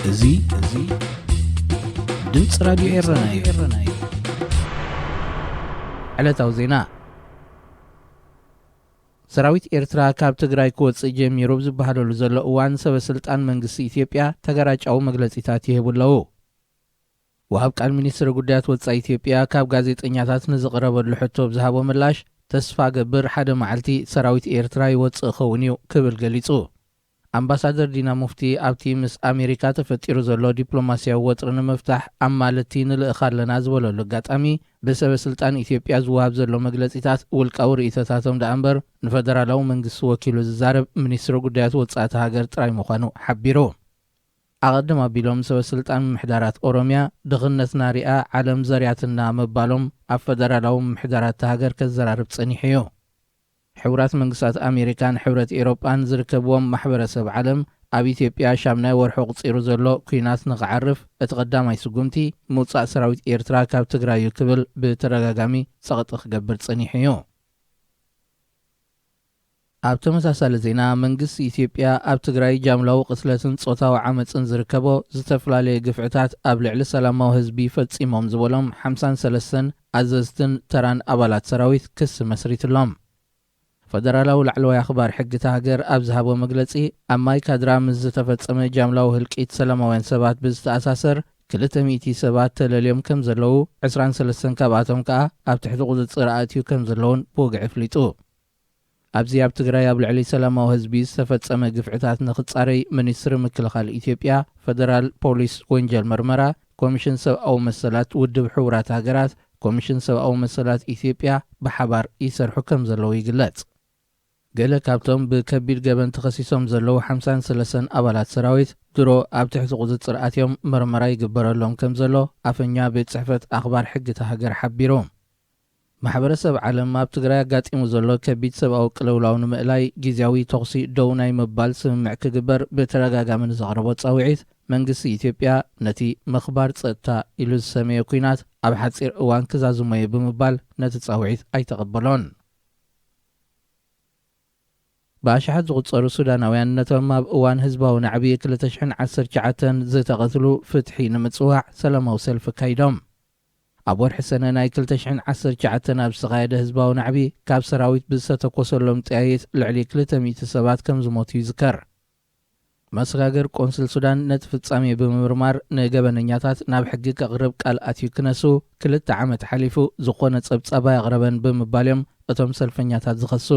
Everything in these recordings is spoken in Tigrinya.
እዚ እዚ ድምፂ ራድዮ ኤረና እዩ። ዕለታዊ ዜና። ሰራዊት ኤርትራ ካብ ትግራይ ክወፅእ ጀሚሩ ኣብ ዝበሃለሉ ዘሎ እዋን፣ ሰበ ስልጣን መንግስቲ ኢትዮጵያ ተገራጫዊ መግለፂታት ይህቡ ኣለዉ። ወሃብ ቃል ሚኒስትሪ ጉዳያት ወጻኢ ኢትዮጵያ ካብ ጋዜጠኛታት ንዝቐረበሉ ሕቶ ብዝሃቦ ምላሽ፣ ተስፋ ገብር ሓደ መዓልቲ ሰራዊት ኤርትራ ይወጽእ ክኸውን እዩ ክብል ገሊጹ። ኣምባሳደር ዲና ሙፍቲ ኣብቲ ምስ ኣሜሪካ ተፈጢሩ ዘሎ ዲፕሎማስያዊ ወጥሪ ንምፍታሕ ኣማለድቲ ንልእኽ ኣለና ዝበለሉ ኣጋጣሚ፣ ብሰበ ስልጣን ኢትዮጵያ ዝወሃብ ዘሎ መግለጺታት ውልቃዊ ርእይቶታቶም ደኣ እምበር ንፈደራላዊ መንግስቲ ወኪሉ ዝዛረብ ሚኒስትሪ ጉዳያት ወጻኢ እታ ሃገር ጥራይ ምዃኑ ሓቢሩ። ኣቐድም ኣቢሎም ሰበ ስልጣን ምምሕዳራት ኦሮምያ፣ ድኽነትና ሪኣ ዓለም ዘርያትና ምባሎም ኣብ ፈደራላዊ ምምሕዳራት እታ ሃገር ከዘራርብ ጸኒሑ እዩ። ሕቡራት መንግስታት ኣሜሪካን ሕብረት ኤውሮጳን ዝርከብዎም ማሕበረሰብ ዓለም፣ ኣብ ኢትዮጵያ ሻምናይ ወርሑ ኣቑጺሩ ዘሎ ኲናት ንኽዓርፍ እቲ ቀዳማይ ስጉምቲ ምውጻእ ሰራዊት ኤርትራ ካብ ትግራይ እዩ ክብል ብተደጋጋሚ ጸቕጢ ክገብር ጸኒሑ እዩ። ኣብ ተመሳሳሊ ዜና፣ መንግስቲ ኢትዮጵያ ኣብ ትግራይ ጃምላዊ ቅትለትን ጾታዊ ዓመጽን ዝርከቦ ዝተፈላለየ ግፍዕታት ኣብ ልዕሊ ሰላማዊ ህዝቢ ፈጺሞም ዝበሎም ሓምሳን ሰለስተን ኣዘዝትን ተራን ኣባላት ሰራዊት ክሲ መስሪትሎም። ፈደራላዊ ላዕለዋይ ኣኽባር ሕጊ እታ ሃገር ኣብ ዝሃቦ መግለጺ፣ ኣብ ማይ ካድራ ምስ ዝተፈጸመ ጃምላዊ ህልቂት ሰላማውያን ሰባት ብዝተኣሳሰር፣ ክልተ ሚእቲ ሰባት ተለልዮም ከም ዘለዉ፣ ዕስራን ሰለስተን ካብኣቶም ከኣ ኣብ ትሕቲ ቁጽጽር ኣእትዩ ከም ዘለዉን ብወግዒ ኣፍሊጡ። ኣብዚ ኣብ ትግራይ ኣብ ልዕሊ ሰላማዊ ህዝቢ ዝተፈጸመ ግፍዕታት ንኽጻረይ፣ ሚኒስትሪ ምክልኻል ኢትዮጵያ፣ ፈደራል ፖሊስ ወንጀል መርመራ፣ ኮሚሽን ሰብኣዊ መሰላት ውድብ ሕቡራት ሃገራት፣ ኮሚሽን ሰብኣዊ መሰላት ኢትዮጵያ ብሓባር ይሰርሑ ከም ዘለዉ ይግለጽ። ገለ ካብቶም ብከቢድ ገበን ተኸሲሶም ዘለዉ ሓምሳን ሰለስተን ኣባላት ሰራዊት ድሮ ኣብ ትሕቲ ቁጽጽር ኣትዮም መርመራ ይግበረሎም ከም ዘሎ ኣፈኛ ቤት ጽሕፈት ኣኽባር ሕጊ እታ ሃገር ሓቢሩ። ማሕበረሰብ ዓለም ኣብ ትግራይ ኣጋጢሙ ዘሎ ከቢድ ሰብኣዊ ቅልውላው ንምእላይ ግዝያዊ ተኹሲ ደው ናይ ምባል ስምምዕ ክግበር ብተደጋጋሚ ንዘቕረቦ ጻውዒት፣ መንግስቲ ኢትዮጵያ ነቲ ምኽባር ጸጥታ ኢሉ ዝሰመዮ ኲናት ኣብ ሓጺር እዋን ክዛዝሞ እዩ ብምባል ነቲ ጻውዒት ኣይተቐበሎን። ብኣሽሓት ዝቑጸሩ ሱዳናውያን ነቶም ኣብ እዋን ህዝባዊ ናዕቢ ክልተ ሽሕን ዓሰርተ ትሽዓተን ዝተቐትሉ ፍትሒ ንምጽዋዕ ሰላማዊ ሰልፊ ኣካይዶም። ኣብ ወርሒ ሰነ ናይ ክልተ ሽሕን ዓሰርተ ትሽዓተን ኣብ ዝተኻየደ ህዝባዊ ናዕቢ፣ ካብ ሰራዊት ብዝተተኮሰሎም ጠያይት ልዕሊ ክልተ ሚእቲ ሰባት ከም ዝሞቱ ይዝከር። መሰጋገር ቆንስል ሱዳን ነቲ ፍጻሜ ብምምርማር፣ ንገበነኛታት ናብ ሕጊ ከቕርብ ቃል ኣትዩ ክነሱ ክልተ ዓመት ሓሊፉ፣ ዝኾነ ጸብጻብ ኣየቕረበን ብምባል እዮም እቶም ሰልፈኛታት ዝኸሱ።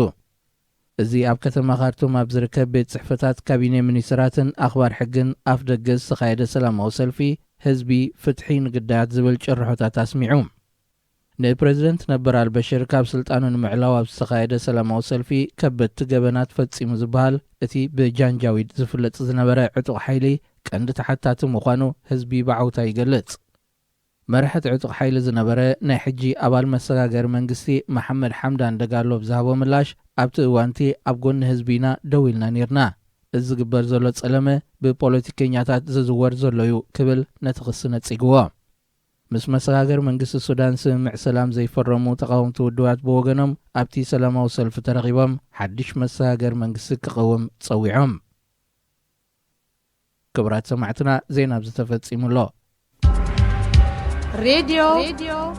እዚ ኣብ ከተማ ካርቱም ኣብ ዝርከብ ቤት ጽሕፈታት ካቢኔ ሚኒስትራትን ኣኽባር ሕግን ኣፍ ደገ ዝተኻየደ ሰላማዊ ሰልፊ፣ ህዝቢ ፍትሒ ንግዳያት ዝብል ጭርሖታት ኣስሚዑ። ንፕረዚደንት ነበር ኣልበሽር ካብ ስልጣኑ ንምዕላው ኣብ ዝተኻየደ ሰላማዊ ሰልፊ፣ ከበድቲ ገበናት ፈጺሙ ዝበሃል እቲ ብጃንጃዊድ ዝፍለጥ ዝነበረ ዕጡቕ ሓይሊ ቀንዲ ተሓታቲ ምዃኑ ህዝቢ ብዓውታ ይገልጽ። መራሒ እቲ ዕጡቕ ሓይሊ ዝነበረ ናይ ሕጂ ኣባል መሰጋገሪ መንግስቲ መሓመድ ሓምዳን ደጋሎ ብዝሃቦ ምላሽ፣ ኣብቲ እዋንቲ ኣብ ጎኒ ህዝቢ ኢና ደው ኢልና ኔርና። እዚ ዝግበር ዘሎ ጸለመ ብፖለቲከኛታት ዝዝወር ዘሎ እዩ ክብል ነቲ ክሲ ነጺግዎ። ምስ መሰጋገሪ መንግስቲ ሱዳን ስምምዕ ሰላም ዘይፈረሙ ተቓወምቲ ውድባት ብወገኖም ኣብቲ ሰላማዊ ሰልፊ ተረኺቦም ሓድሽ መሰጋገሪ መንግስቲ ክቐውም ጸዊዖም። ክቡራት ሰማዕትና፣ ዜና ኣብዚ ተፈጺሙ ኣሎ። ሬድዮ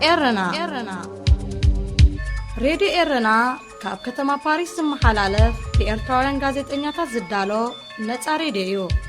ኤረና። ሬድዮ ኤረና ካብ ከተማ ፓሪስ ዝመሓላለፍ ብኤርትራውያን ጋዜጠኛታት ዝዳሎ ነጻ ሬድዮ እዩ።